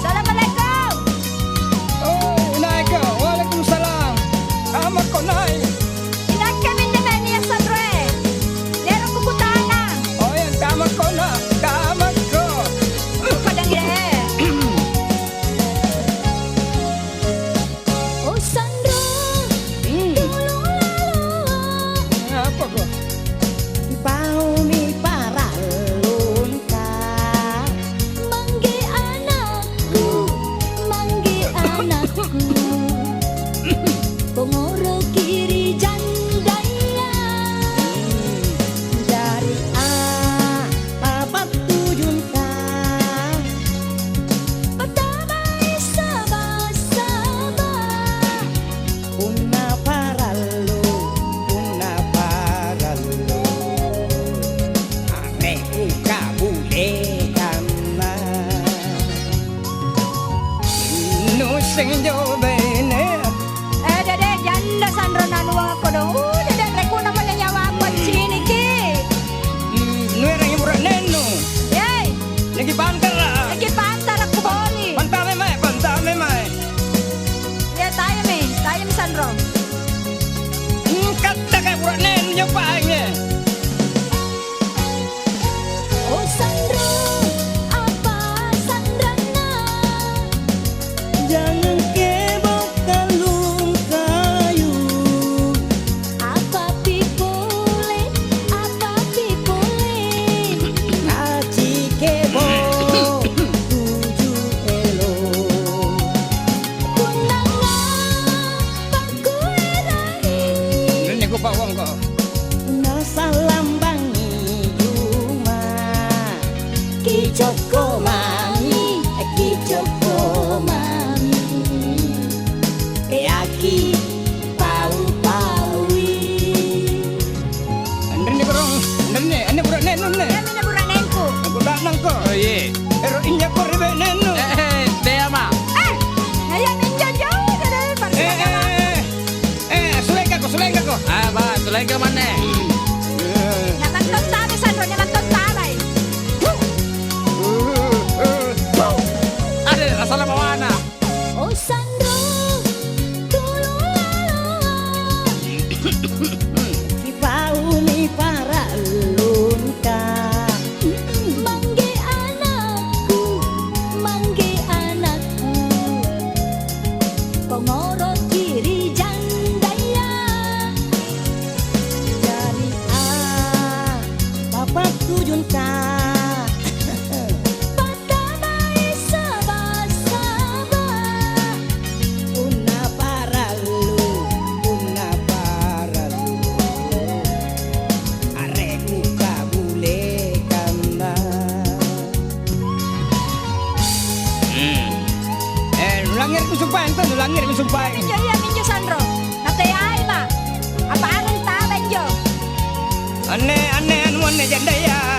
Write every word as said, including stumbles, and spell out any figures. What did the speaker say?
Assalamualaikum. Oh, inaika. Waalaikumsalam. Amakko nai. Inakke minne mae nia' sanroe. Ero' kukutana. Oh, iya, tamakko na, tamakko. Padang ya. Oh, sanro. Hmm. Tulung lalo. Apa kok? Paumi parallunta. Mangge anakku, mangge anakku. Pongoroki ri jandaya. Jari apa pattujunta? Patamai saba-saba. Punna parallu, punna parallu, are'ku kabulekang. Nuasseng injo baine. Eh, Dede, janda sanro nanuangko dong. Uh, Dede, rekunamo nyawaku acciniki. Hmm, nuerangi bura'nennu. Yei. Nakipantara. Nakipantara kuboli. Pantame mae, pantame mae. Ya, tayami, tayami sanro. Hmm, kattaka bura'nennu nyopaange. Oh, sanro, apa sanranna? Jangang kebo kallung kayu. Apa pi pole, apa pi pole? Aci kebo tuju elo. Kunnanga pakuerangi. Ini kupawangko. Nasalambangi juma, kicokko mami, kicokko mami, teaki pau-paui. Anrinni korong, anrinni, anne bura'nennu anne. Iyaminne bura'nengku. Aku danangko. Oh, iye. Ero' injakko ri be'nennu. Eh, eh, tea, Ma. Eh, na iaminjo jauh, deh, deh, Eh, eh, eh. Eh, sulaingkako, sulaingkako. Ah, ba, sulaingka manne. Eh. Nyamang tontabai, Sandro, nyamang tontabai. Ade, asala bawana. Oh, Sandro, tulung laloa. Kipaumi parallunta. Mangge anakku, mangge anakku. Pongoroki ri jandaya. Jari apa pattujunta? Patamai saba-saba. Punna parallu, punna parallu. Are kukabulekang. Hmm. Eh, nulangngere' mi sumpaeng to, nulangngere' mi sumpaeng. Injo iya minjo, Sandro. Nateai ma'. Apa areng taba injo? Anne, anne, anu, anne jandaya.